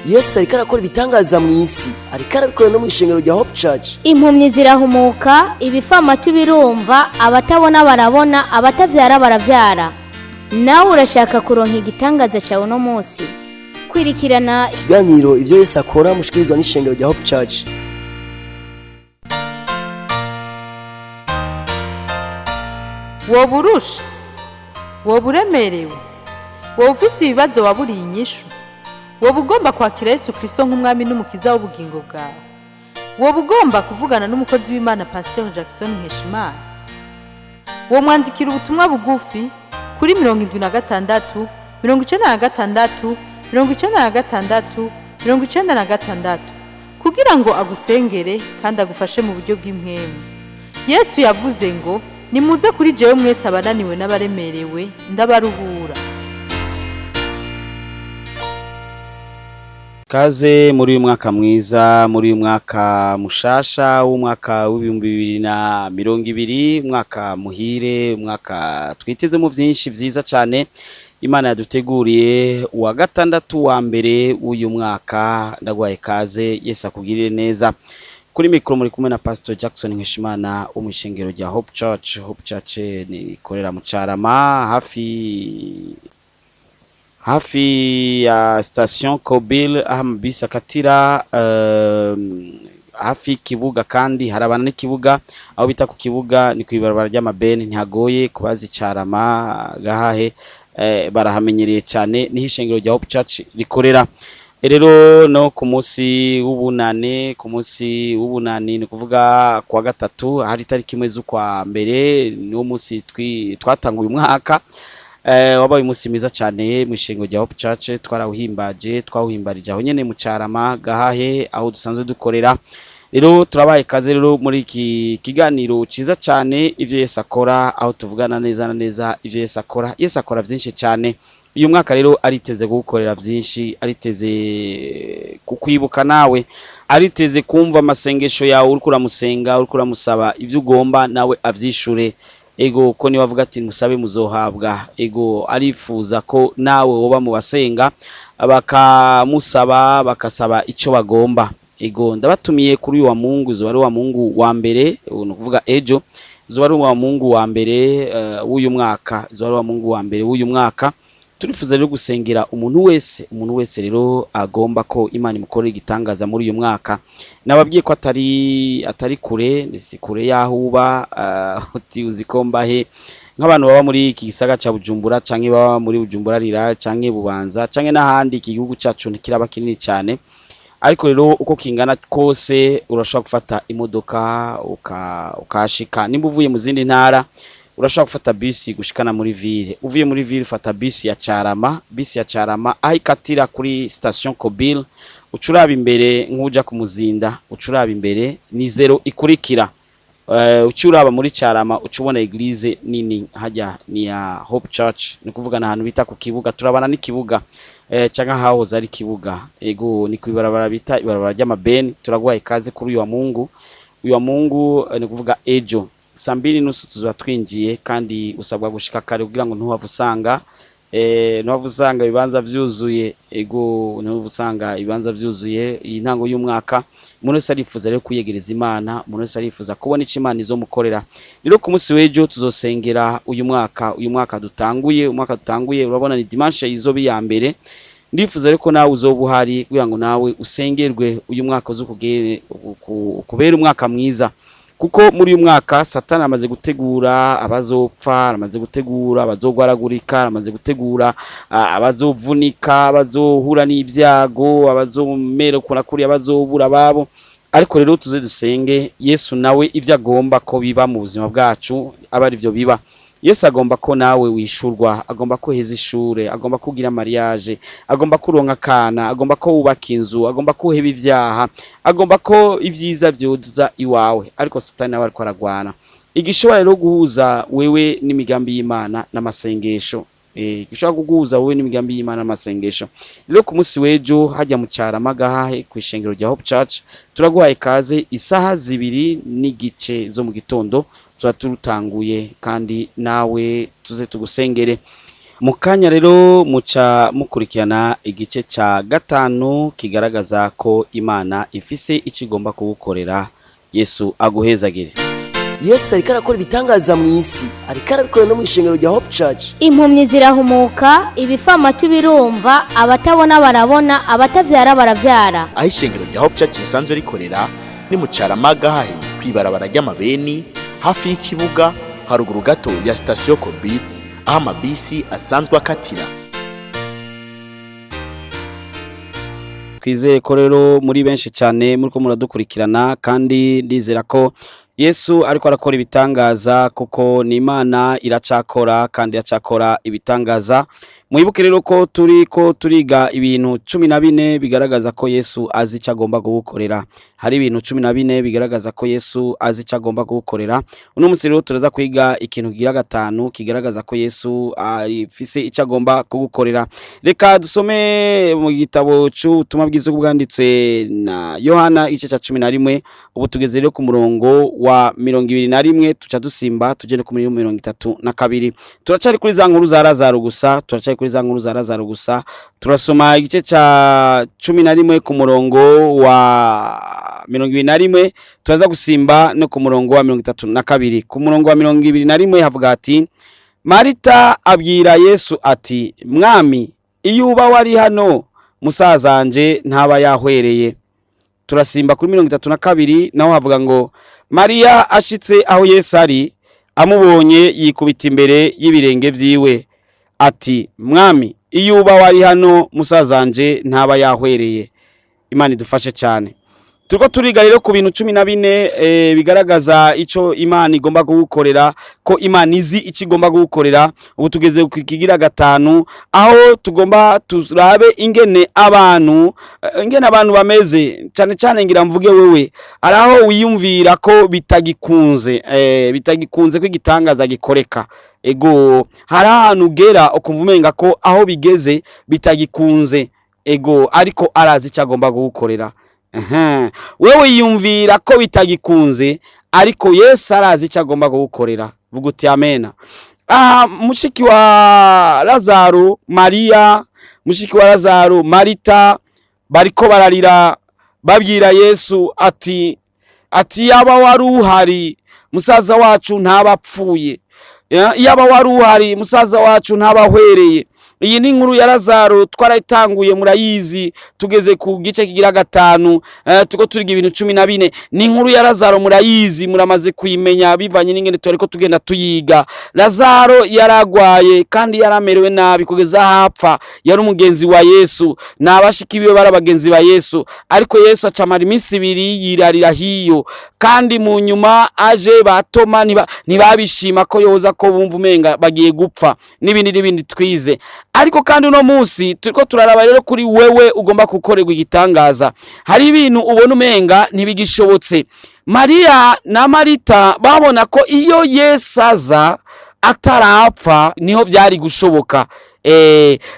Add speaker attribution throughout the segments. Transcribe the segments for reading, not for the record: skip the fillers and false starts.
Speaker 1: Yesu ariko arakora ibitangaza mu isi, ariko arabikora no mu ishengero rya Hope Church.
Speaker 2: Impumyi zirahumuka, ibifamatu birumva, abatabona barabona, abatavyara baravyara. Nawe urashaka kuronka igitangaza cyawe uno munsi? Kwirikirana
Speaker 1: ikiganiro Ivyo Yesu Akora mushikirizwa n'ishengero rya Hope Church.
Speaker 3: Woba urusha, woba uremerewe, woba ufise ibibazo waburiye inyishu, woba ugomba kwakira Yesu Kirisito nk'umwami n'umukiza w'ubugingo bwawe, woba ugomba kuvugana n'umukozi w'Imana Pasiteri Jackson Nkeshimana, womwandikira ubutumwa bugufi kuri 76 96 96 96 kugira ngo agusengere kandi agufashe mu buryo bw'impwemu. Yesu yavuze ngo: "Nimuze kuri jewe mwese abananiwe n'abaremerewe, ndabaruhura."
Speaker 4: Kaze muri uyu mwaka mwiza, muri uyu mwaka mushasha w'umwaka w'2020, umwaka muhire, umwaka twitezemo byinshi byiza cyane Imana yaduteguriye. Uwa gatandatu wa mbere w'uyu mwaka, ndaguhaye kaze, Yesu akugirire neza. Kuri mikoro muri kumwe na Pastor Jackson Nkeshimana wo mu ishengero rya Hope Church. Hope Church ni ikorera mu Carama, hafi hafi ya station Kobil, aho amabisi akatira, hafi y'ikibuga, kandi harabana n'ikibuga, aho bita ku kibuga, ni kw'ibarabara ry'amabeni, ntihagoye kubazi Carama gahahe, barahamenyereye cyane, niho ishengero rya Hope Church rikorera. Rero no ku munsi w'ubunane, ku munsi w'ubunani, ni kuvuga kuwa gatatu, hari itariki 1 z'ukwa mbere, niwo munsi twatanguye umwaka. Wabaye umunsi mwiza cyane mu ishengo rya Hope Church, twarawuhimbaje, twawuhimbarije aho nyene mu Carama gahahe, aho dusanzwe dukorera. Rero turabaye kaze rero muri iki kiganiro ciza cyane, Ivyo Yesu Akora, aho tuvugana neza na neza ivyo Yesu akora. Yesu akora byinshi cyane. Uyu mwaka rero ariteze kugukorera byinshi, ariteze kukwibuka nawe, ariteze kumva amasengesho yawe uriko uramusenga, uriko uramusaba ivyo ugomba, nawe avyishure. Ego, ko niwe avuga ati: "Musabe muzohabwa." Ego, arifuza ko nawe woba mu basenga, bakamusaba, bakasaba ico bagomba. Ego, ndabatumiye kuri uyu wa Mungu, zuba ari wa Mungu wa mbere, ni ukuvuga ejo zuba ari wa Mungu wa mbere w'uyu mwaka, zuba ari wa Mungu wa mbere w'uyu mwaka. Turifuza rero gusengera umuntu wese, umuntu wese rero agomba ko Imana imukorera igitangaza muri uyu mwaka. Nababwiye ko atari kure, si kure y'aho uba. Uti uzi ko mbahe nk'abantu baba muri iki gisaga ca Bujumbura, canke baba muri Bujumbura rira, canke Bubanza, canke n'ahandi. Iki gihugu cacu ntikiraba kinini cyane, ariko rero uko kingana kose urashobora gufata imodoka ukashika. Nimba uvuye mu zindi ntara, urashobora gufata bisi gushikana muri ville. Uvuye muri ville, ufata bisi ya Carama. Bisi ya Carama aho ikatira kuri station Kobil, ucuraba imbere nk'uja ku Muzinda, ucuraba imbere ni zero ikurikira. Ucuraba muri Carama, ucubona église nini hajya, ni ya Hope Church, ni kuvuga ahantu bita ku kibuga, turabana n'ikibuga, canke hahoze ari ikibuga. Ego, ni kwibarabara bita ibarabara ry'amabeni. Turaguhaye ikaze kuri uyu wa Mungu, uyu wa Mungu, ni kuvuga ejo saa 2:30 tuzoba twinjiye, kandi usabwa gushika kare kugira ngo ntuhave usanga ibibanza vyuzuye. Ego, ntuhave usanga ibibanza vyuzuye. Iyi ntango y'umwaka, umuntu wese arifuza rero kwiyegereza Imana, umuntu wese arifuza kubona ico Imana izomukorera. Rero ku munsi w'ejo tuzosengera uyu mwaka, uyu mwaka dutanguye, umwaka dutanguye. Urabona ni dimanche izoba iya mbere. Ndifuza rero ko nawe uzoba uhari kugira ngo nawe usengerwe, uyu mwaka uze kubera umwaka mwiza, kuko muri uyu mwaka Satani amaze gutegura abazopfa, amaze gutegura abazogwaragurika, amaze gutegura abazovunika, abazohura n'ibyago, abazomera ukuna kuriya, abazobura ababo. Ariko rero tuze dusenge Yesu, nawe ibyo agomba ko biba mu buzima bwacu aba ari byo biba. Yesu agomba ko nawe wishurwa, agomba ko uheza ishure, agomba ko ugira mariage, agomba ko uronka akana, agomba ko wubaka inzu, agomba ko uheba ivyaha, agomba ko ibyiza byoza iwawe. Ariko Satani nawe ariko aragwana. Igishobora rero guhuza wewe n'imigambi y'Imana n'amasengesho, gishobora kuguhuza wowe n'imigambi y'Imana n'amasengesho. Rero ku munsi w'ejo hajya mu Carama gahahe, ku ishengero rya Hope Church, turaguhaye kaze. Isaha 2:30 zo mu gitondo tuba turutanguye, kandi nawe tuze tugusengere. Mu kanya rero muca mukurikirana igice ca gatanu kigaragaza ko Imana ifise ico igomba kugukorera. Yesu aguhezagire.
Speaker 1: Yesu ariko arakora ibitangaza mu isi, ariko arabikora no mu ishengero rya Hope Church.
Speaker 2: Impumyi zirahumuka, ibifamatu birumva, abatabona barabona, abatavyara baravyara.
Speaker 5: Aho ishengero rya Hope Church risanzwe rikorera ni mu Caramaga, hahe kw'ibarabara ry'Amabeni, hafi y'ikibuga, haruguru gato ya sitasiyo Kobi, aho amabisi asanzwe akatira.
Speaker 4: Twizeye ko rero muri benshi cyane muriko muradukurikirana, kandi ndizera ko Yesu ariko arakora ibitangaza, kuko ni Imana iracakora kandi iracakora ibitangaza. Mwibuke rero ko turi ko turiga ibintu 14 bigaragaza ko Yesu azi icyo agomba kugukorera. Hari ibintu 14 bigaragaza ko Yesu azi icyo agomba kugukorera. Uno munsi rero turaza kwiga ikintu kigira gatanu kigaragaza ko Yesu afise icyo agomba kugukorera. Reka dusome mu gitabo cy'ubutumwa bwiza bwanditswe na Yohana igice cya 11. Ubu tugeze rero ku murongo wa 21, tuca dusimba tugende ku mirongo 32. Turacari kuri za nkuru za Lazaro gusa, turacari kuri za nkuru za Lazaro gusa. Turasoma igice ca 11 ku murongo wa 21, turaza gusimba no ku murongo wa 32. Ku murongo wa 21 havuga ati: Marita abwira Yesu ati, Mwami, iyo uba wari hano musazanje ntaba yahwereye. Turasimba kuri 32, naho havuga ngo Mariya ashitse aho Yesu ari, amubonye yikubita imbere y'ibirenge vyiwe ati, Mwami, iyo uba wari hano musazanje ntaba yahwereye. Imana idufashe cyane. Turiko turiga rero ku bintu 14 bigaragaza ico Imana igomba kugukorera, ko Imana izi ico igomba kugukorera. Ubu tugeze ku kigira gatanu, aho tugomba turabe ingene abantu bameze. Cyane cyane ngira mvuge wewe araho wiyumvira ko bitagikunze, bitagikunze ko igitangaza gikoreka. Ego, hari ahantu ugera ukumva umenga ko aho bigeze bitagikunze. Ego, ariko arazi icyo agomba kugukorera. Wewe yumvira ko bitagikunze, ariko Yesu arazi icyo agomba kugukorera. Vuga uti amena. Mushiki wa Lazaro Maria, mushiki wa Lazaro Marita, bariko bararira babwira Yesu ati yaba wari uhari musaza wacu ntabapfuye, yaba wari uhari musaza wacu ntabahwereye. Iyi ni inkuru ya Lazaro twarayitanguye murayizi, tugeze ku gice kigira gatanu, tuko turiga ibintu 14. Ni inkuru ya Lazaro murayizi, muramaze kuyimenya bivanye n'ingene twariko tugenda tuyiga. Lazaro yaragwaye kandi yaramerewe nabi kugeza hapfa. Yari umugenzi wa Yesu n'abashiki biwe bari abagenzi ba Yesu, ariko Yesu acamara iminsi ibiri yirarira hiyo, kandi mu nyuma aje batoma ntibabishima ko yoza, ko bumva umenga bagiye gupfa n'ibindi n'ibindi twize. Ariko kandi uno munsi turiko turaraba rero kuri wewe ugomba gukorerwa igitangaza. Hari ibintu ubona umenga ntibigishobotse. Maria na Marita babona ko iyo Yesu aza atarapfa niho byari gushoboka.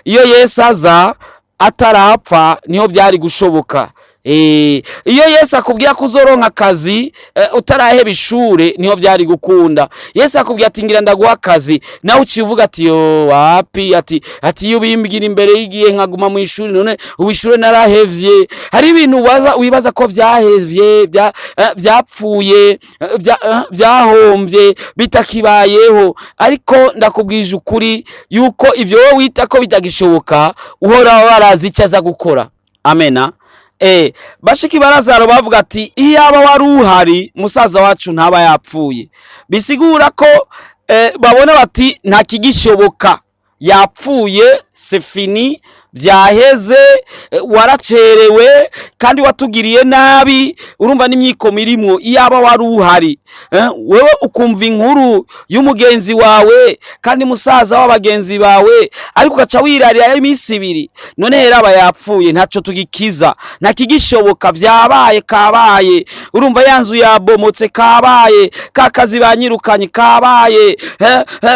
Speaker 4: Iyo Yesu aza atarapfa niho byari gushoboka. Iyo Yesu akubwira ko uzoronka akazi utaraheba ishure niho byari gukunda. Yesu akubwira ati ngira ndaguha akazi, nawe ucivuga ati yo wapi, ati iyo bimbwira imbere y'igihe nkaguma mu ishuri, none ubu ishure narahevye. Hari ibintu wibaza ko byahevye, byapfuye, byahombye, bitakibayeho, ariko ndakubwije ukuri yuko ivyo wowe wita ko bitagishoboka, Uhoraho arazi icyo aza gukora. Amena. Bashiki ba Lazaro bavuga ati iyaba wari uhari musaza wacu ntaba yapfuye. Bisigura ko babona bati nta kigishoboka, yapfuye, c'est fini, byaheze, waracerewe kandi watugiriye nabi. Urumva n'imyiko mirimo, iyaba wari uhari. Wewe ukumva inkuru y'umugenzi wawe kandi musaza w'abagenzi bawe, ariko ugaca wirarira iminsi ibiri, none hera aba yapfuye, ntaco tugikiza, nta kigishoboka, vyabaye kabaye. Urumva yanzu yabomotse kabaye, kakazi banyirukanye kabaye,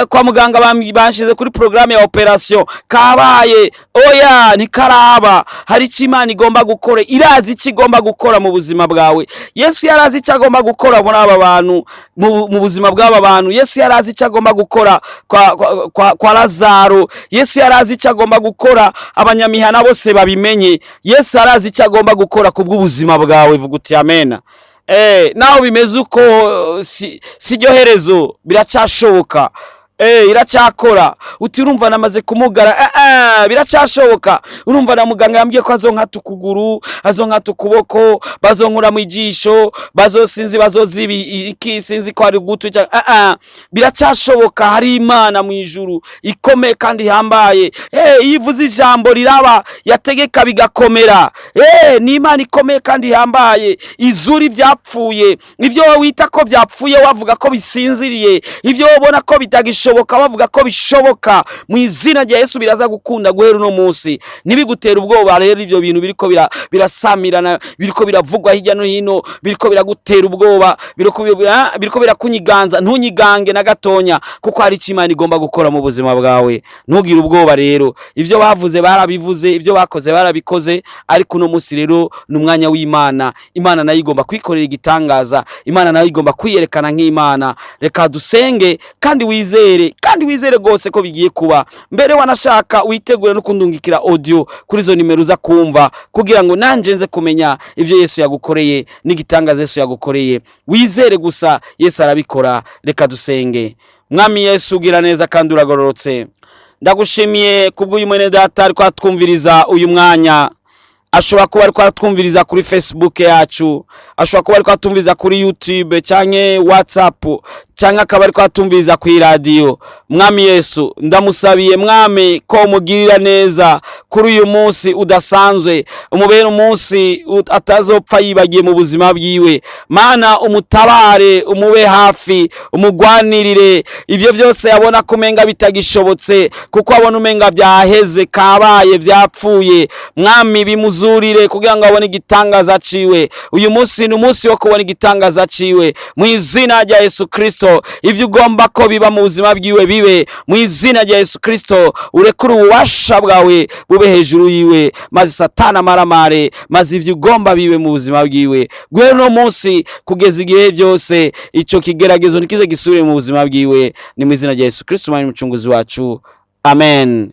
Speaker 4: kwa muganga banshize kuri programme ya operation kabaye. Oya. Oya, ntikaraba. Hari icyo Imana igomba gukora, irazi icyo igomba gukora mu buzima bwawe. Yesu yarazi icyo agomba gukora muri aba bantu, mu buzima bw'aba bantu. Yesu yarazi icyo agomba gukora kwa Lazaro. Yesu yarazi icyo agomba gukora abanyamihana bose babimenye. Yesu arazi icyo agomba gukora ku bw'ubuzima bwawe. Vuga uti amena. Naho bimeze uko, si ryo herezo, biracashoboka. Iracyakora. Uti urumva namaze kumugara. Biracashoboka. Urumva na muganga yambwiye ko azonkata ukuguru, azonkata ukuboko, bazonkura mu ijisho, bazosinzi, bazozibi iki, sinzi ko ari gutwi. Biracashoboka. Hari Imana mu ijuru ikomeye kandi ihambaye. Iyo ivuze ijambo riraba, yategeka bigakomera. Ni Imana ikomeye kandi ihambaye, izura ibyapfuye. Ibyo wowe wita ko byapfuye, wavuga ko bisinziriye, ibyo wowe ubona ko bitagishoboka, bavuga ko bishoboka. Mu izina rya Yesu biraza gukunda guhera uno munsi. Ntibigutere ubwoba rero ibyo bintu biriko birasamirana, biriko biravugwa hirya no hino, biriko biragutera ubwoba, biriko birakunyiganza. Ntunyigange na gatonya, kuko hari icyo Imana igomba gukora mu buzima bwawe. Ntugire ubwoba rero. Ibyo bavuze barabivuze, ibyo bakoze barabikoze, ariko uno munsi rero ni umwanya w'Imana. Imana nayo igomba kwikorera igitangaza, Imana nayo igomba kwiyerekana nk'Imana. Reka dusenge, kandi wizere, kandi wizere rwose ko bigiye kuba. Mbere wanashaka witegure no kundungikira audio kuri izo nimero uza kumva, kugira ngo nanje nze kumenya ivyo Yesu yagukoreye n'igitangaza Yesu yagukoreye. Wizere gusa, Yesu arabikora. Reka dusenge. Mwami Yesu, ugira neza kandi uragororotse. Ndagushimiye kubw'uyu mwene data ariko atwumviriza uyu mwanya. Ashobora kuba ariko aratwumviriza kuri Facebook yacu, ashobora kuba ariko atumviriza kuri YouTube canke WhatsApp, canke akaba ariko atumviriza ku iradiyo. Mwami Yesu, ndamusabiye Mwami ko umugirira neza kuri uyu munsi udasanzwe, umubere umunsi atazopfa yibagiye mu buzima bwiwe. Mana, umutabare, umube hafi, umugwanirire ibyo byose abona ko umenga bitagishobotse, kuko abona umenga byaheze, kabaye, byapfuye. Mwami, bimuzurire kugira ngo abone igitangaza ciwe. Uyu munsi ni umunsi wo kubona igitangaza ciwe mu izina rya Yesu Kristo. Ibyo ugomba ko biba mu buzima bwiwe bibe mu izina rya Yesu Kristo. Urekure ububasha bwawe bube hejuru yiwe, maze Satana amaramare, maze ibyo ugomba bibe mu buzima bwiwe guhera uno munsi kugeza igihe byose. Ico kigeragezo ntikize gisubire mu buzima bwiwe. Ni mu izina rya Yesu Kristo, Umwami n'Umucunguzi wacu, amen.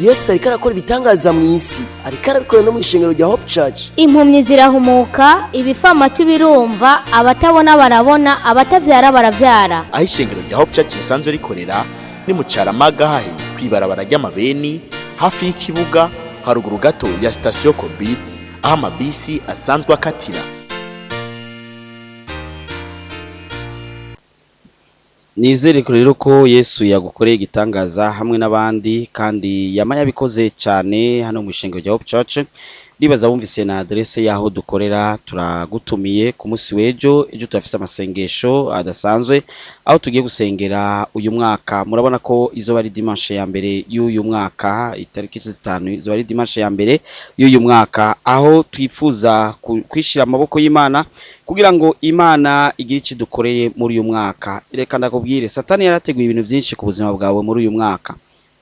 Speaker 1: Yesu ariko arakora ibitangaza mu isi, ariko arabikora no mu ishengero rya Hope Church.
Speaker 2: Impumyi zirahumuka, ibifamatu birumva, abatabona barabona, abatavyara baravyara.
Speaker 5: Aho ishengero rya Hope Church risanzwe rikorera ni mu Caramaga, hahe kwibarabara ry'amabeni, hafi y'ikibuga, haruguru gato ya sitasiyo Kobi, aho amabisi asanzwe akatira.
Speaker 4: Nizere ko rero ko Yesu yagukoreye igitangaza hamwe n'abandi, kandi yama yabikoze cyane hano mu ishengero rya Hope Church. Ndibaza wumvise na adresse y'aho dukorera. Turagutumiye ku munsi w'ejo. Ejo turafise amasengesho adasanzwe aho tugiye gusengera uyu mwaka. Murabona ko izoba ari dimanche ya mbere y'uyu mwaka, itariki 5 izoba ari dimanche ya mbere y'uyu mwaka, aho twifuza kwishira amaboko y'Imana kugira ngo Imana igire icyo idukoreye muri uyu mwaka. Reka ndakubwire, Satani yarateguye ibintu byinshi ku buzima bwawe muri uyu mwaka.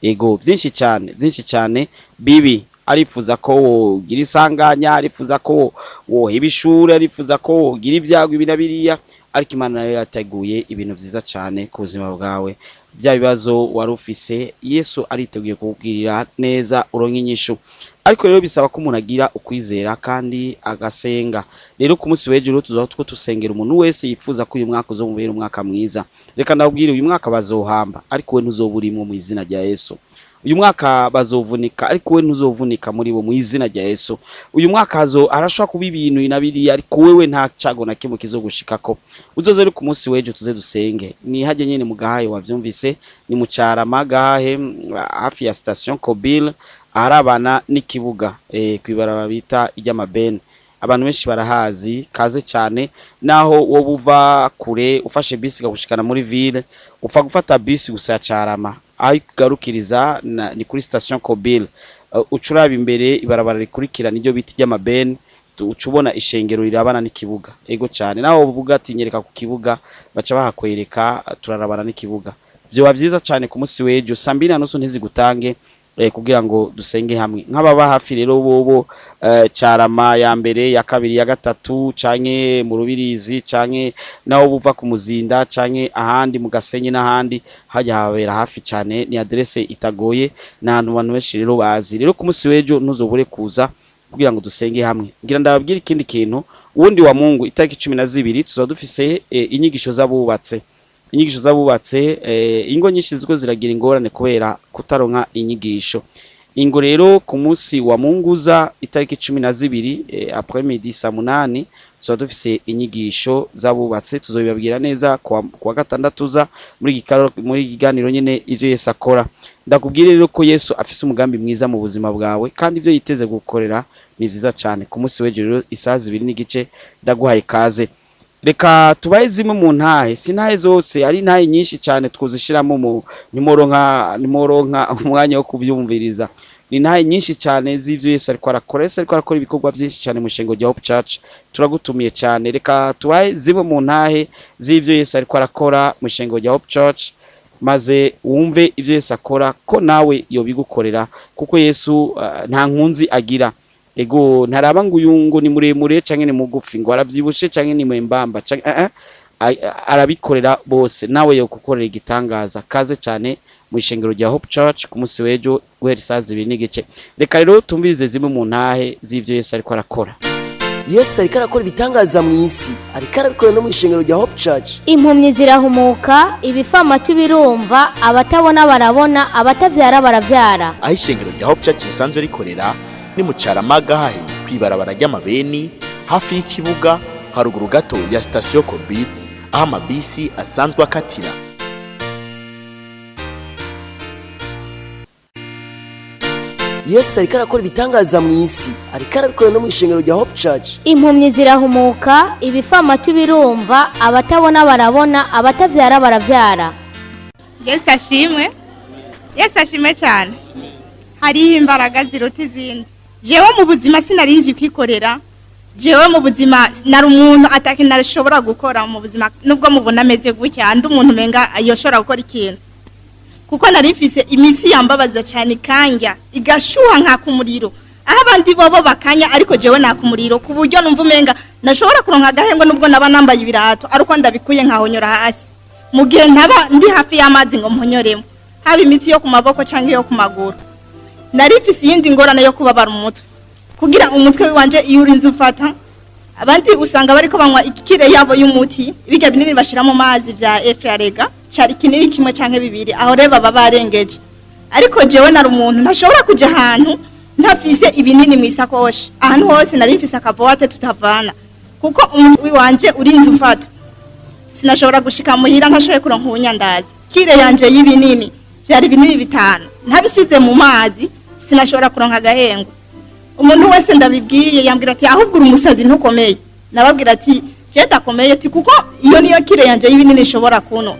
Speaker 4: Ego, byinshi cyane, byinshi cyane bibi. Arifuza ko wogira isanganya, arifuza ko woheba ishuri, arifuza ko wogira ibyago ibi na biriya, ariko Imana nayo yarateguye ibintu byiza cyane ku buzima bwawe. Bya bibazo wari ufise, Yesu ariteguye kukubwirira neza uronke inyishu. Ariko rero bisaba ko umuntu agira ukwizera kandi agasenga. Rero ku munsi w'ejo rero tuzoba two tusengera umuntu wese yifuza ko uyu mwaka uzomubera umwaka mwiza. Reka ndabwire, uyu mwaka bazohamba, ariko we ntuzoba urimwo mu izina rya Yesu. Uyu mwaka bazovunika, ariko we ntuzovunika muri bo mu izina rya Yesu. Uyu mwaka arashobora kuba ibintu na biriya, ariko wewe nta cago na kimwe kizogushikako. Uzoze rero ku munsi w'ejo tuze dusenge. Ni hajye nyene mu Gahahe, wavyumvise, ni mu Carama Gahahe, hafi ya station Kobil, aharabana n'ikibuga, kw'ibarabara bita iry'amabene. Abantu benshi barahazi, kaze cyane. Naho wowe uva kure, ufashe bisi ikagushikana muri ville, upfa gufata bisi gusa ya Carama, aho igarukiriza ni kuri station Kobil. Uca uraba imbere ibarabara rikurikira niryo bita iry'amabene, uca ubona ishengero rirabana n'ikibuga. Ego cyane, naho uvuga ati nyereka ku kibuga, baca bahakwereka, turarabana n'ikibuga. Vyoba vyiza cyane ku munsi w'ejo saa mbiri na nusu ntizigutange. kugira ngo dusenge hamwe. Nk'ababa hafi rero bobo, Carama ya mbere, ya kabiri, ya gatatu, canke mu Rubirizi, canke naho buva ku Muzinda, canke ahandi mu Gasenyi n'ahandi, hajya habera hafi cane, ni adresse itagoye, ni ahantu abantu benshi rero bazi. Rero ku munsi w'ejo ntuzobure kuza kugira ngo dusenge hamwe. Ngira ndababwira ikindi kintu, uwundi wa Mungu itariki 12 tuzoba dufise inyigisho z'abubatse. Inyigisho z'abubatse, ingo nyinshi ziko ziragira ingorane kubera kutaronka inyigisho. Ingo rero ku munsi wa Munguza itariki 12, après midi, saa 8, tuzoba dufise inyigisho z'abubatse. Tuzobibabwira neza kuwa gatandatu uza muri kiganiro nyene ivyo Yesu akora. Ndakubwire rero ko Yesu afise umugambi mwiza mu buzima bwawe, kandi ivyo yiteze gukorera ni vyiza cane. Ku munsi w'ejo rero isaha 2:30, ndaguhaye kaze. Reka tubahe zimwe mu ntahe, si ntahe zose, ari intahe nyinshi cyane twuzishiramo mu nimoronka umwanya wo kubyumviriza. Ni intahe nyinshi cyane z'ivyo Yesu ariko arakora. Yesu ariko arakora ibikorwa byinshi cyane mu shengo rya Hope Church, turagutumiye cyane. Reka tubahe zimwe mu ntahe z'ivyo Yesu ariko arakora mu shengo rya Hope Church, maze wumve ivyo Yesu akora, ko nawe yobigukorera, kuko Yesu nta nkunzi agira. Ego, ntaraba ngo uyu ngo ni muremure canke ni mugufi, ngo aravyibushe canke ni mwembamba canke arabikorera bose. Nawe yo gukorera igitangaza. Kaze cyane mu ishengero rya Hope Church ku munsi w'ejo guhera isaha 2:30. Reka rero tumvirize zimwe mu ntahe z'ivyo Yesu ariko arakora.
Speaker 1: Yesu ariko arakora ibitangaza mu isi, ariko arabikora no mu ishengero rya Hope Church.
Speaker 2: Impumyi zirahumuka, ibifamatu birumva, abatabona barabona, abatavyara baravyara.
Speaker 5: Aho ishengero rya Hope Church risanzwe rikorera ni mu Caramaga, hahe kwibarabara ry'amabeni, hafi y'ikibuga, haruguru gato ya sitasiyo Kobi, aho amabisi asanzwe akatira.
Speaker 1: Yesu ariko arakora ibitangaza mu isi, ariko arabikora no mu ishengero rya Hope Church.
Speaker 2: Impumyi zirahumuka, ibifamatu birumva, abatabona barabona, abatavyara baravyara.
Speaker 6: Yesu ashimwe, Yesu ashimwe cyane. Hariho imbaraga ziruta izindi. Jewe mu buzima sinari nzi kwikorera. Jewe mu buzima nari umuntu atakintu narashobora gukora mu buzima, nubwo mubona ameze gutya, ndi umuntu umenga yoshobora gukora ikintu, kuko nari mfise imitsi yambabaza cyane, ikanya igashuha nkaka umuriro, aho abandi bobo bakanya, ariko jewe naka umuriro ku buryo numva umenga nashobora kuronka agahengo nubwo naba nambaye ibirato, ariko ndabikuye nkahonyora hasi mu gihe ntaba ndi hafi y'amazi ngo mponyoremo, haba imitsi yo ku maboko cyangwa iyo ku maguru. Nari mfise iyindi ngorane yo kubabara umutwe, kugira umutwe wanje iyo urinze ufata. Abandi usanga bariko banywa ikire yabo y'umuti, bijya binini bashira mu mazi bya Efrarega, cari kinini kimwe canke bibiri, aho rero baba barengeje. Ariko jewe nari umuntu ntashobora kuja ahantu ntafise ibinini mu isakoshi. Ahantu hose nari mfise akaboate tutavana, kuko umutwe wanje urinze ufata, sinashobora gushika muhira ntashoboye kuronka ubunyandazi. Kire yanje y'ibinini byari binini bitanu, ntabishize mu mazi sinashobora kuronka agahengo. Umuntu wese ndabibwiye yambwira ati: "Ahubwo uri umusazi, ntukomeye." Nababwira ati: "Je ndakomeye," ati kuko iyo niyo kire yanje y'ibinini ishobora kuno.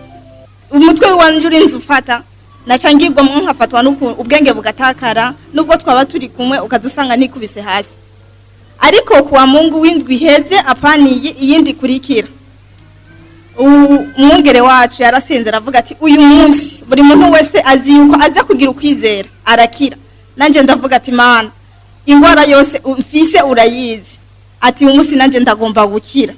Speaker 6: Umutwe wanje urinze ufata, naca ngirwamwo nkafatwa ubwenge bugatakara, nubwo twaba turi kumwe ukaza usanga nikubise hasi. Ariko kuwa Mungu w'indwi iheze, apaniye iyindi ikurikira, umwungere wacu yarasenze, aravuga ati: "Uyu munsi buri muntu wese azi yuko aza kugira ukwizera arakira." Nanjye ndavuga ati: "Mana, ingwara yose mfise urayizi," ati "uyu munsi nanjye ndagomba gukira."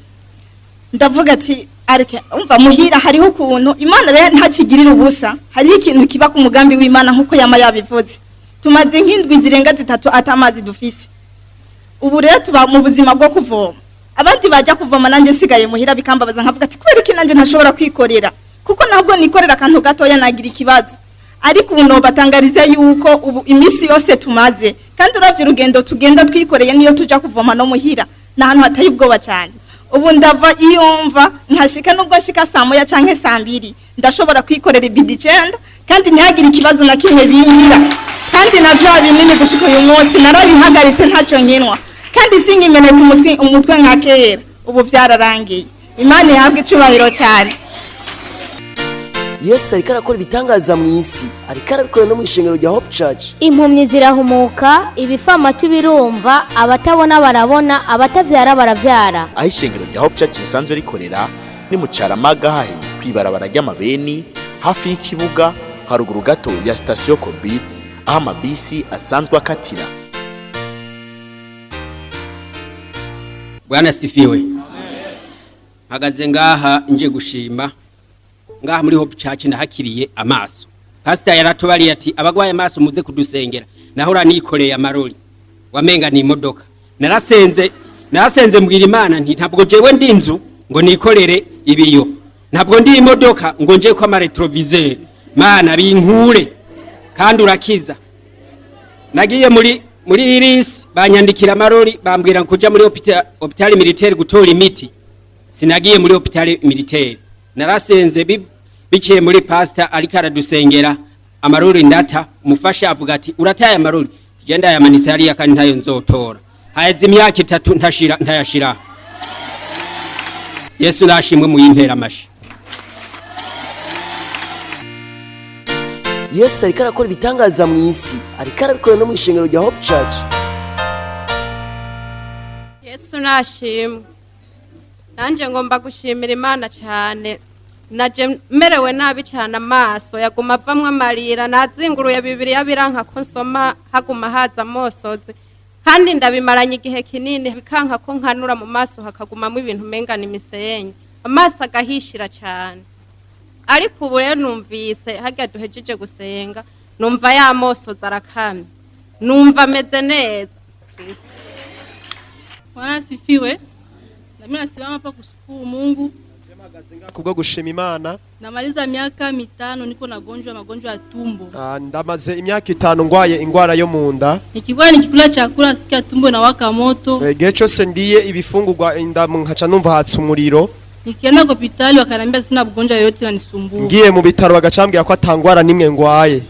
Speaker 6: Ndavuga ati areke umva muhira hariho ukuntu Imana rero ntakigirira ubusa, hariho ikintu kiba ku mugambi w'Imana nk'uko yama yabivuze. Tumaze nk'indwi zirenga 3 atamazi dufise. Ubu rero tuba mu buzima bwo kuvoma, abandi bajya kuvoma, nanjye nsigaye muhira, bikambabaza, nkavuga ati: "Kubera iki nanjye ntashobora kwikorera?" Kuko ntabwo nikorera akantu gatoya nagira ikibazo. Ariko ubu nobatangariza yuko ubu iminsi yose tumaze, kandi uravye urugendo tugenda twikoreye niyo tuja kuvoma no muhira, ni ahantu hateye ubwoba cyane. Ubu ndava iyo mva nkashika, nubwo nshika saa 1 canke saa 2, ndashobora kwikorera ibidi 9 kandi ntihagire ikibazo na kimwe bingira. Kandi na vya binini gushika uyu munsi narabihagaritse, ntacyo nkinwa, kandi sinkimeneka umutwe nka kera. Ubu byararangiye. Imana ihabwe icubahiro cyane.
Speaker 1: Yesu ariko arakora ibitangaza mu isi, ariko arabikora no mu ishengero rya Hope Church.
Speaker 2: Impumyi zirahumuka, ibifamatu birumva, abatabona barabona, abatavyara baravyara.
Speaker 5: Aho ishengero rya Hope Church risanzwe rikorera ni mu Caramaga, hahe kwibarabara ry'amabeni, hafi y'ikibuga, haruguru gato ya sitasiyo Kobi, Aho amabisi asanzwe akatira.
Speaker 7: Bwana asifiwe. Mpagaze ngaha nje gushima ngaha muri Hope Church nahakiriye amaso. Pastor yaratubariye ati abagwaye amaso muze kudusengera. Nahora nikoreye amarori wamenga ni imodoka. Narasenze, narasenze mbwira Imana nti ntabwo jewe ndi inzu ngo nikorere ibiyo, ntabwo ndi imodoka ngo nje ko ama rétroviseur. Mana binkure kandi urakiza. Nagiye muri Iris banyandikira amarori, bambwira kuja muri hôpital militaire gutora imiti. Sinagiye muri hôpital militaire, narasenze biciye muri pastor ariko aradusengera, amarori ndata. Umufasha avuga ati urataye amarori, genda yamanitse hariya kandi ntayo nzotora. Haheze imyaka 3 ntashira ntayashira. Yesu nashimwe, muyimpera amashi.
Speaker 1: Yesu ariko arakora ibitangaza mu isi, ariko arabikora no mu ishengero rya Hope Church.
Speaker 8: Yesu nashimwe. Nanjye ngomba gushimira Imana cyane. Naje merewe nabi cyane, amaso yaguma avamwo amarira, nazinguruye Bibiliya biranka ko nsoma, haguma haza amosozi, kandi ndabimaranye igihe kinini, bikanka ko nkanura mu maso, hakagumamo ibintu umenga ni imisenyi, amaso agahishira cyane. Ariko ubu rero numvise harya duhejeje gusenga, numva ya mosozi arakamye, numva ameze neza. Kristo.
Speaker 9: Bwana asifiwe. Na mimi nasimama hapa kushukuru Mungu.
Speaker 10: Kubwo gushima Imana.
Speaker 9: Namaliza miaka 5 niko nagonjwa magonjwa ya tumbo.
Speaker 10: Ndamaze imyaka 5 ngwaye ingwara yo mu nda.
Speaker 9: Nikikuwa nikikula chakula sikia tumbo inawaka moto.
Speaker 10: Igihe cyose ndiye ibifungurwa inda nkaca numva hatse umuriro.
Speaker 9: Nikienda kwa hospitali wakaniambia sina mgonjwa yoyote ananisumbua.
Speaker 10: Ngiye mu bitaro bagacambwira ko atangwara nimwe ngwaye.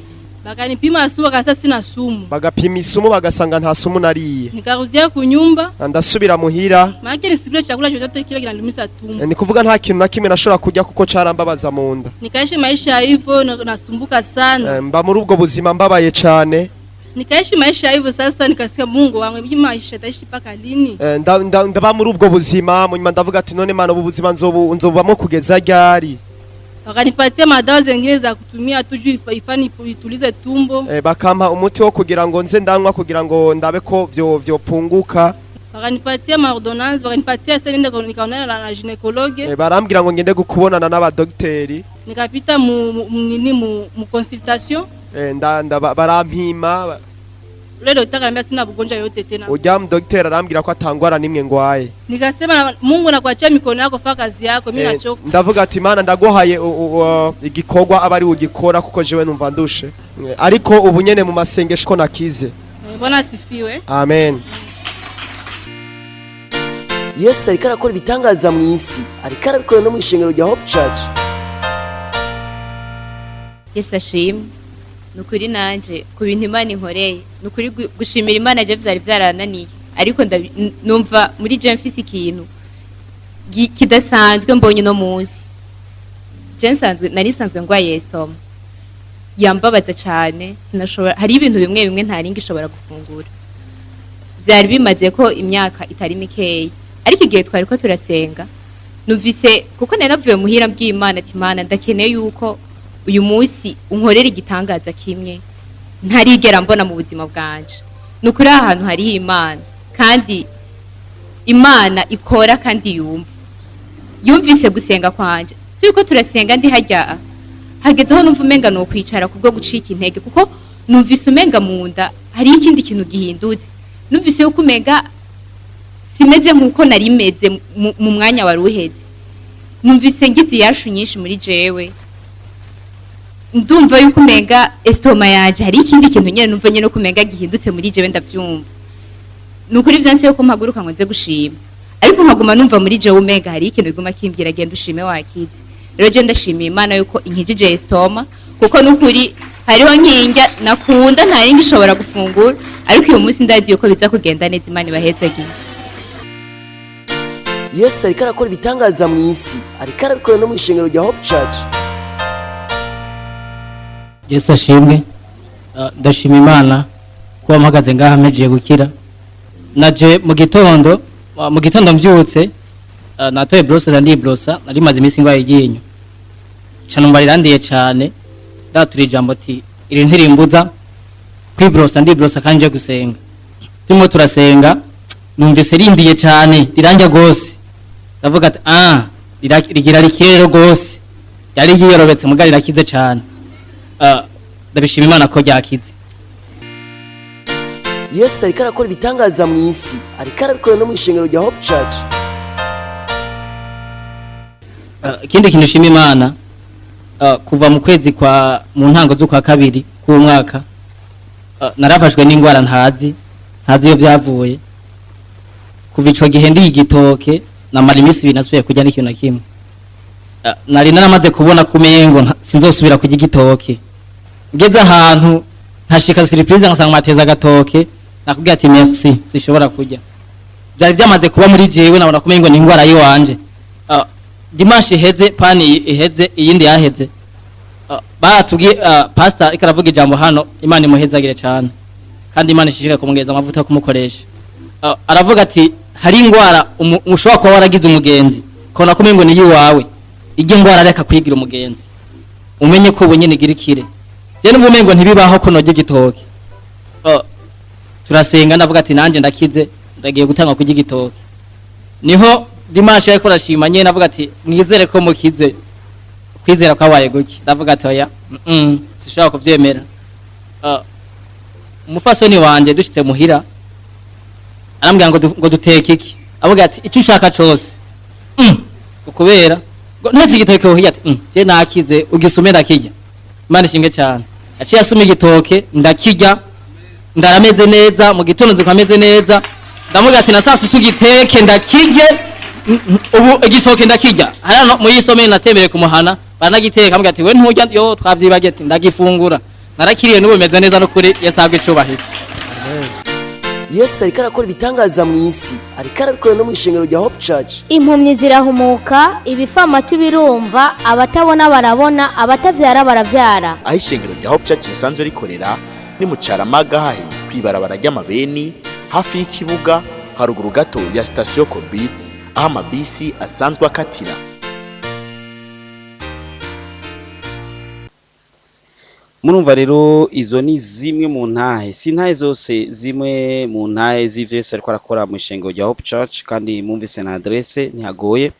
Speaker 9: Bakanipima sumu wakasema sina sumu.
Speaker 10: Bagapima isumu bagasanga nta sumu nariye.
Speaker 9: Nikarudia kunyumba.
Speaker 10: Ndasubira muhira.
Speaker 9: Maana nisikule chakula chochote kile kinaniumiza tumbo.
Speaker 10: Ni kuvuga nta kintu na kimwe nashobora kurya kuko carambabaza mu nda.
Speaker 9: Nikaishi maisha hivyo nasumbuka sana.
Speaker 10: Mba muri ubwo buzima mbabaye cyane.
Speaker 9: Nikaishi maisha hivyo sasa, nikasikia Mungu wangu, hii maisha itaishi paka lini?
Speaker 10: Ndaba muri ubwo buzima, munyuma ndavuga ati none Mana, ubu buzima nzobubamo kugeza ryari?
Speaker 9: Wakanipatia madawa zingine za kutumia tu juu ifani itulize tumbo.
Speaker 10: Bakampa umuti wo kugira ngo nze ndanywa kugira ngo ndabe ko vyo vyopunguka.
Speaker 9: Wakanipatia maordonnance, wakanipatia sasa nenda nikaonana na gynécologue.
Speaker 10: Barambwira ngo ngende gukubonana n'abadokiteri.
Speaker 9: Nikapita mu nini mu consultation.
Speaker 10: Nda barampima.
Speaker 9: Ule daktari akaniambia sina ugonjwa yote tena.
Speaker 10: Ujya mu dokiteri arambwira ko atangwara nimwe ngwaye.
Speaker 9: Nikasema Mungu nakuachia mikono yako, fanya kazi yako, mimi nachoka.
Speaker 10: Ndavuga ati Mana ndaguhaye igikorwa aba ari ugikora kuko jewe numva ndushe. Ariko ubu nyene mu masengesho ko nakize.
Speaker 9: Bwana asifiwe.
Speaker 10: Amen.
Speaker 1: Yesu ariko arakora ibitangaza mu isi, ariko arabikora no mu ishengero rya Hope Church.
Speaker 11: Yesu ashimwe. Nukuri nanje ku bintu Imana inkoreye, nukuri gushimira Imana je vyari vyarananiye, ariko numva muri je mfise ikintu kidasanzwe mbonye no munsi. Je nsanzwe nari nsanzwe ngwaye estomac yambabaza cyane, sinashobora, hari ibintu bimwe bimwe ntari ngishobora gufungura. Vyari bimaze ko imyaka itari mikeyi, ariko igihe twari ko turasenga numvise, kuko nari navuye muhira mbwiye Imana ati Mana ndakeneye yuko uyu munsi unkorera igitangaza kimwe ntarigera mbona mu buzima bwanje. Nukuri aha hantu hariho Imana, kandi Imana ikora kandi yumva. Yumvise gusenga kwanje. Turiko turasenga ndi harya, hageze aho numva umenga no kwicara kubwo gucika intege, kuko numvise umenga mu nda hari ikindi kintu gihindutse. Numvise yuko umenga simeze nkuko nari meze mu mwanya wari uheze. Numvise ngize iyashu nyinshi muri jewe. Ndumva yuko umenga estomac yanje hari ikindi kintu nyene numva nyene ko umenga gihindutse muri jewe, ndavyumva. Nukuri vyanse yuko mpaguruka ngo nze gushima, ariko nkaguma numva muri jewe umenga hari ikintu biguma kimbwira genda ushime wakize. Rero je ndashimiye Imana yuko inkijije estomac, kuko nukuri hariho nkinjya nakunda ntari ngishobora gufungura, ariko uyu munsi ndazi yuko biza kugenda neza. Imana ibahezagiye.
Speaker 1: Yesu ariko arakora ibitangaza mu isi, ariko arabikora no mu ishengero rya Hope Church.
Speaker 12: Yesu ashimwe. Ndashima Imana kuba mpagaze ngaha mpejeje gukira. Naje mu gitondo mvyutse, natoye brosse ndibrosa, nari maze iminsi ngwaye iryinyo. Ca numva rirandiye cane, ndatura ijambo ati iri ntirimbuza Kwibrosa, ndibrosa kandi nje gusenga. Turimo turasenga, numvise rindiye cyane, riranja gose. Ndavuga ati: "Ah, rigira rikire rero gose." Ryari ryiyorobetse, muga rirakize cyane. Ah, ndabishima Imana ko ryakize.
Speaker 1: Yesu ariko arakora ibitangaza mu isi, ariko arabikora no mu ishengero rya Hope Church.
Speaker 12: Ikindi kintu ushima Imana, kuva mu kwezi kwa, mu ntango z'ukwa kabiri k'umwaka, narafashwe n'indwara ntazi iyo byavuye. Kuva ico gihe ndiye igitoke, namara iminsi 2 nasubiye kurya n'ikintu na kimwe. Nari naramaze kubona kumengo sinzosubira kurya igitoke. Ngeze ahantu nkashika surprise, ngasanga mateza agatoke, nakubwira ati: "Merci, sishobora kurya." Byari byamaze kuba muri jewe, nabona kumengo ni indwara yiwanje. Dimanche iheze, pani iheze, iyindi yaheze, baratubwiye, pastor ariko aravuga ijambo hano, Imana imuhezagire cyane kandi Imana ishishikaye kumugeza amavuta yo kumukoresha. Aravuga ati hari ingwara ushobora kuba waragize umugenzi, ukabona ko umengo ni iwawe. Ijya ngwara reka kuyigira umugenzi, umenye ko ubu nyene igira ikire. Je numva umengo ntibibaho ko norya igitoke. Turasenga, ndavuga ati: "Nanjye ndakize, ndagiye gutanga kurya igitoke." Niho dimanche yariko arashima nyene, avuga ati: "Mwizere ko mukize." Kwizera kwabaye guke, ndavuga ati: "Oya, sinshobora kuvyemera." Umufasoni wanje dushitse muhira arambwira ngo ngo duteke iki? Avuga ati: "Icyo ushaka cose." Kubera ngo ntetse igitoke wohiye, ati: je nakize, ugisume ndakirya." Imana ishimwe cyane, aciye asuma igitoke ndakirya, ndarameze neza. Mu gitondo nzi ko ameze neza, ndamubwira ati: "Na saa sita ugiteke ndakirye." Ubu igitoke ndakirya. Hano muri isomero natembereye kumuhana baranagiteka, ambwira ati: "We nturya?" "Yo, twavyibagiye." Ati: "Ndagifungura, narakiriye, n'ubu meze neza." No kuri Yesu ahabwe icubahiro.
Speaker 1: Yesu ariko arakora ibitangaza mu isi, ariko arabikora no mu ishengero rya Hope Church.
Speaker 2: Impumyi zirahumuka, ibifamatu birumva, abatabona barabona, abatavyara baravyara.
Speaker 5: Aho ishengero rya Hope Church risanzwe rikorera ni mu Caramaga, hahe kwibarabara ry'amabeni, hafi y'ikibuga, haruguru gato ya sitasiyo Kobi, aho amabisi asanzwe akatira.
Speaker 4: Murumva rero, izo ni zimwe mu ntahe, si intahe zose, zimwe mu ntahe z'ivyo Yesu ariko arakora mu ishengero rya Hope Church. Kandi mwumvise na adresse, ntihagoye,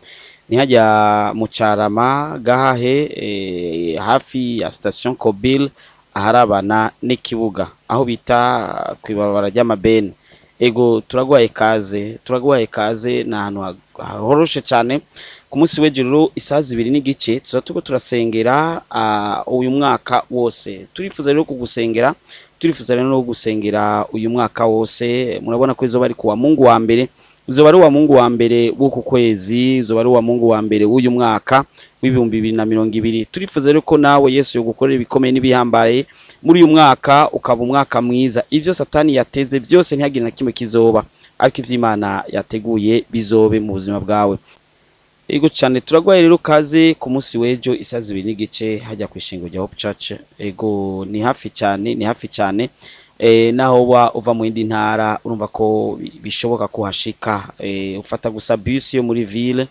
Speaker 4: ntihajya mu Carama gahahe, hafi ya station Kobil, aharabana n'ikibuga, aho bita kw'ibarabara ry'amabeni. Ego, turaguhaye kaze, turaguhaye kaze. Ni ahantu horoshe cyane. Ku munsi w'ejo rero isaha 2:30 tuza turiko turasengera uyu mwaka wose. Turifuza rero kugusengera, turifuza rero no gusengera uyu mwaka wose. Murabona ko izoba ari kuwa Mungu wa mbere, uzoba ari uwa Mungu wa mbere w'uku kwezi, uzoba ari uwa Mungu wa mbere w'uyu mwaka w'2020. Turifuza rero ko nawe Yesu yogukorera ibikomeye n'ibihambaye muri uyu mwaka, ukaba umwaka mwiza. Ivyo Satani yateze byose ntihagire na kimwe kizoba, ariko ivy'Imana yateguye bizobe mu buzima bwawe. Ego cyane, turagwaye rero kaze ku munsi w'ejo isaha 2:30 hajya ku ishingo rya Hope Church. Ego, ni hafi cyane, ni hafi cyane. Naho wa uva mu yindi ntara, urumva ko bishoboka ko hashika. Ufata gusa bus yo muri ville,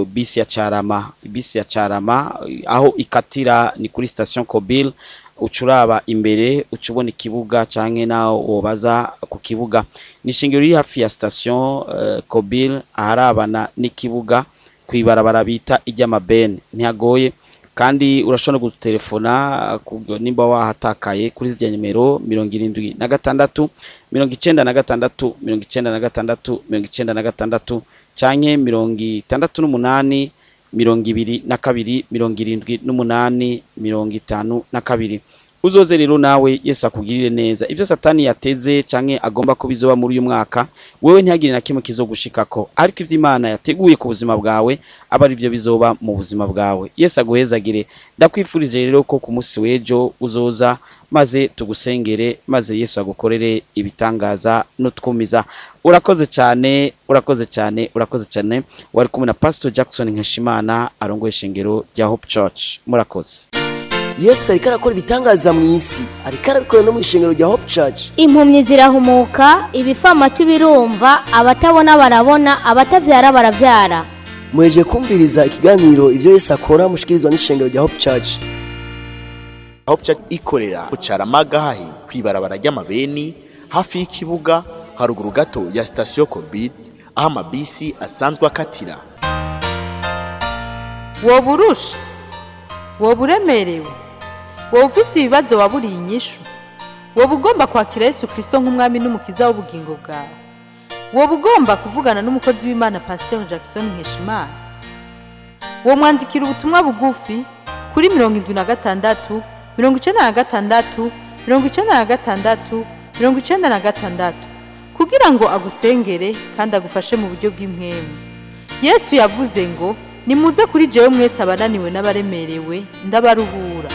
Speaker 4: bisi ya Carama, bisi ya Carama, aho ikatira ni kuri station Kobil. Ucuraba imbere ucubona ikibuga, canke naho wobaza ku kibuga. Ni ishingiro riri hafi ya station Kobil, aharabana n'ikibuga, kwibarabara bita iry'amabene. Ntihagoye, kandi urashobora gutelefona nimba wahatakaye kuri zirya nimero: 76 96 96 96, canke 68 22 78 52. Uzoze rero nawe Yesu akugirire neza. Ibyo Satani yateze canke agomba ko bizoba muri uyu mwaka, wewe ntihagire na kimwe kizogushikako, ariko ivyo Imana yateguye ku buzima bwawe aba ari byo bizoba mu buzima bwawe. Yesu aguhezagire. Ndakwifurije rero ko ku munsi w'ejo uzoza maze tugusengere, maze Yesu agukorere ibitangaza n'utwumiza. Urakoze cyane, urakoze cyane, urakoze cyane. Wari kumwe na Pastor Jackson Nkeshimana arongoye ishengero rya Hope Church. Murakoze.
Speaker 1: Yesu ariko arakora ibitangaza mu isi, ariko arabikora no mu ishengero rya Hope Church.
Speaker 2: Impumyi zirahumuka, ibifamatu birumva, abatabona barabona, abatavyara baravyara.
Speaker 1: Mweje kumviriza ikiganiro Ivyo Yesu Akora, mushikirizwa n'ishengero rya Hope Church.
Speaker 5: Hope Church ikorera mu Caramaga, hahe. Kwibarabara ry'amabeni, hafi y'ikibuga, haruguru gato ya sitasiyo Korbid, aho amabisi asanzwe akatira.
Speaker 3: Woba urusha, woba uremerewe, woba ufise ibibazo waburiye inyishu, woba ugomba kwakira Yesu Kristo nk'umwami n'umukiza w'ubugingo bwawe, woba ugomba kuvugana n'umukozi w'Imana Pasteur Jackson Nkeshimana, womwandikira ubutumwa bugufi kuri 76 96 96 96 kugira ngo agusengere kandi agufashe mu buryo bw'impwemu. Yesu yavuze ngo: "Nimuze kuri jewe mwese abananiwe n'abaremerewe, ndabaruhura."